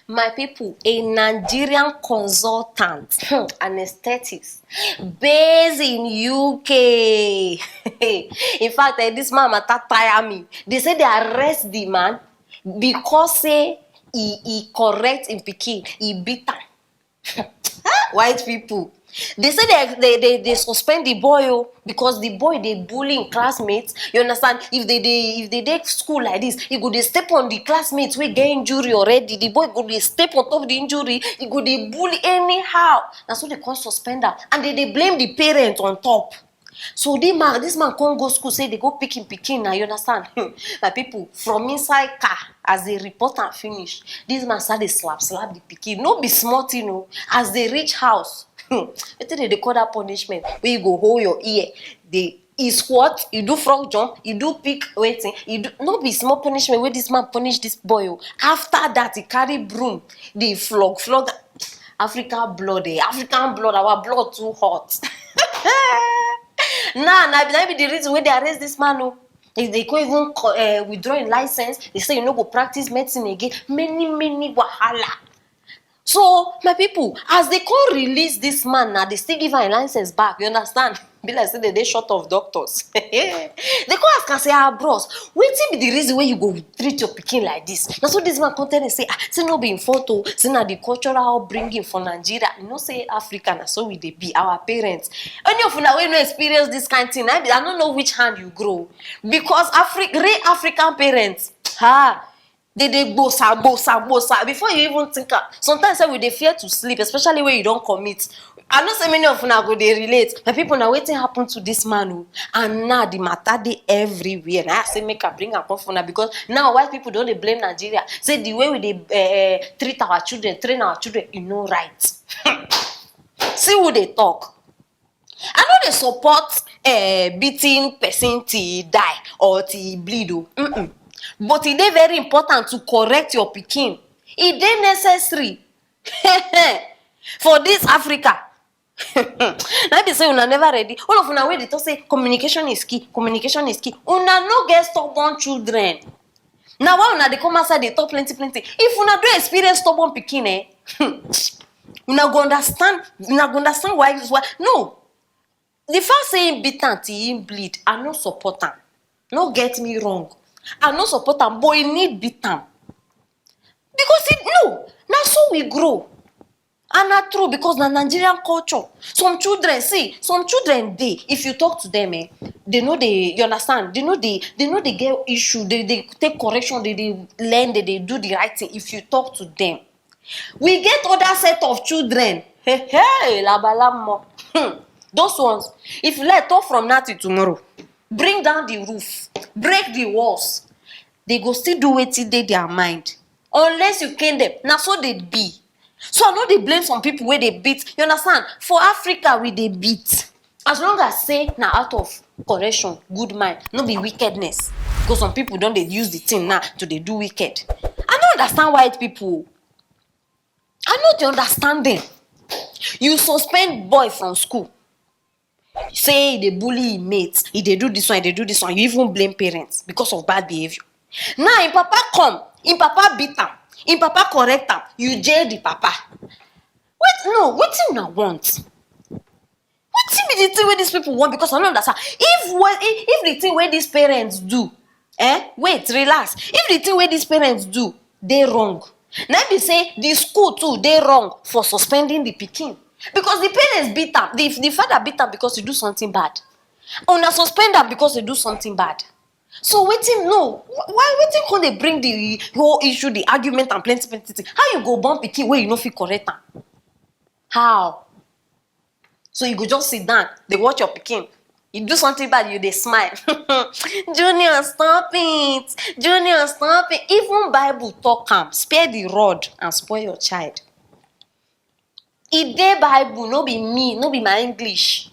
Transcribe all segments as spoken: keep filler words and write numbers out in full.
My people, a Nigerian consultant, hmm, anesthetist, based in U K. In fact, eh, this man matter tire me. They say they arrest the man because say he, he correct in pikin, he beat am. White people. They say they, they, they, they suspend the boy, oh, because the boy dey bully im classmates. You understand? If they dey if they dey school like this, he go dey step on the classmates wey get injury already. The boy go dey step on top the injury. He go dey bully anyhow. Na so they come suspend am, and they dey blame the parents on top. So this man, this man come go school say they go pick him pikin. Now you understand? My people, from inside car, as they report am finish, this man start dey slap slap the pikin. No be small thing o. As they reach house, wetin they dey call that punishment? Wey you go hold your ear, dey he squat, he do frog jump, he do pick wetin, he do, no be small punishment wey this man punish this boy o. After that, he carry broom, dey flog flog. African blood, eh, African blood, our blood too hot. Now na na be the reason wey they arrest this man o. If they come even uh, withdraw im license, they say you no go practice medicine again. Many many wahala. So my people, as they come release this man now, they still give am im license back. You understand? Be like say they dey short of doctors. They come ask am say, "Ah, bros, wetin be the reason wey you go treat your pikin like this?" Na so this man come tell them say, "Ah, say no be im fault o, say na the cultural upbringing for Nigeria." You know say Africa na so we dey be, our parents. Any of una wey no experience this kind thing, I, I no know which hand you grow, because Afri real African parents, ha, they dey gbosa gbosa gbosa before you even think am. Sometimes sef we dey fear to sleep, especially when you don commit. I know say many of una go dey relate. My people, na wetin happen to this man o, and now the matter dey everywhere. Na I say make I bring am come for una, because now white people don dey blame Nigeria, say the way we dey uh, treat our children, train our children, e no right. See who dey talk. I no dey support uh, beating person till he die or till he bleed o. Mm-mm. But e dey very important to correct your pikin. E dey necessary for this Africa. Na be say una never ready. All of una wey dey talk say communication is key, communication is key. Una no get stubborn children. Na why una dey come outside dey talk plenty plenty. If una don experience stubborn pikin, eh, una go understand. Una go understand why. Why? No, the fact say him beat am till him bleed, I no support am. No get me wrong, I no support am, but he need beat am, because he, no, na so we grow. And na true, because na Nigerian culture. Some children, see, some children dey, if you talk to them, eh, they no dey, you understand, they no dey, they no dey get issue, they dey take correction, they dey learn, they dey do the right thing if you talk to them. We get other set of children. Hey, hey, labalamo. Hmm. Those ones, if you like, talk from now till tomorrow, bring down the roof, break the walls, they go still do wetin dey their mind, unless you cane them. Na so they be. So I no dey blame some people wey dey beat. You understand? For Africa, we dey beat. As long as say na out of correction, good mind, no be wickedness. Because some people don dey use the thing now to dey do wicked. I no understand white people. I no dey understand them. You suspend boy from school, say he dey bully him mates, he dey do this one, he dey do this one. You even blame parents because of bad behavior. Now him papa come, him papa beat am, him papa correct am. You jail the papa. Wait, no, wetin una want? Wetin be the thing wey these people want? Because I no understand. If what if, if the thing wey these parents do, eh, wait, relax. If the thing wey these parents do dey wrong, na be say the school too dey wrong for suspending the pikin, because the parents beat am, the, the father beat am because he do something bad. Una suspend am because he do something bad. So wetin, no, wh- why wetin come dey bring the whole issue, the argument and plenty plenty thing? How you go born pikin wey you no fit correct am? How? So you go just sit down, dey watch your pikin. You do something bad, you dey smile. Junior, stop it. Junior, stop it. Even Bible talk am, spare the rod and spoil your child. E dey Bible, no be me, no be my English.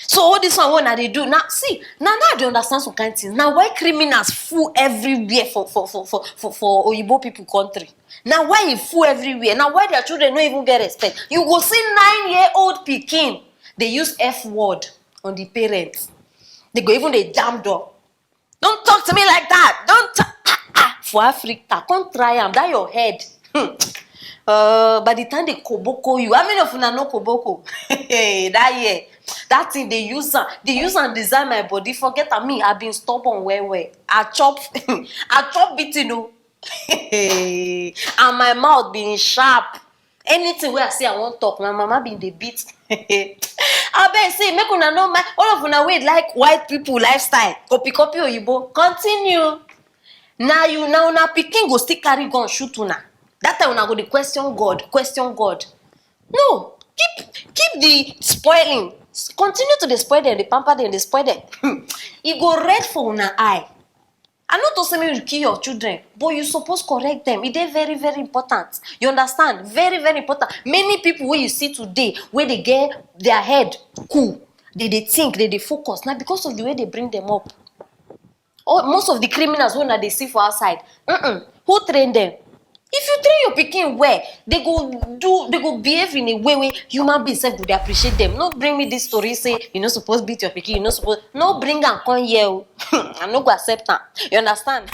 So all this one wey una dey do now, see, na now I dey understand some kind things. Na why criminals full everywhere for for for for for, for oyibo people country. Na why e full everywhere. Na why their children no even get respect. You go see nine year old pikin dey use F word on the parents. They go even dey jam door. Don't talk to me like that. Don't ta- ah, ah, for Africa, come try am. That your head. Hmm. Uh, by the time they koboko you, how many of una know koboko? That year, that thing they use am, they use am design my body. Forget am, me, I been stubborn well well. I chop, I chop beating o, and my mouth been sharp. Anything wey I say I wan talk, my mama been dey beat. Abeg, say make una no mind, all of una wey like white people lifestyle, copy copy oyibo, continue. Na you, na una pikin go still carry gun shoot una. That time una go dey question God, question God. No, keep, keep the spoiling. Continue to dey spoil them, dey pamper them, dey spoil them. E go red for una eye. I no talk say make you kill your children, but you suppose correct them. E dey very very important. You understand? Very very important. Many people wey you see today wey dey get their head cool, they dey think, they dey focus, na because of the way they bring them up. All, most of the criminals wey una dey see for outside, mm-mm, who train them? If you train your pikin well, they go do, they go behave in a way wey human being sef go dey appreciate them. No bring me this story say you no suppose beat your pikin, you no suppose, no bring am come here o. I no go accept am. You understand?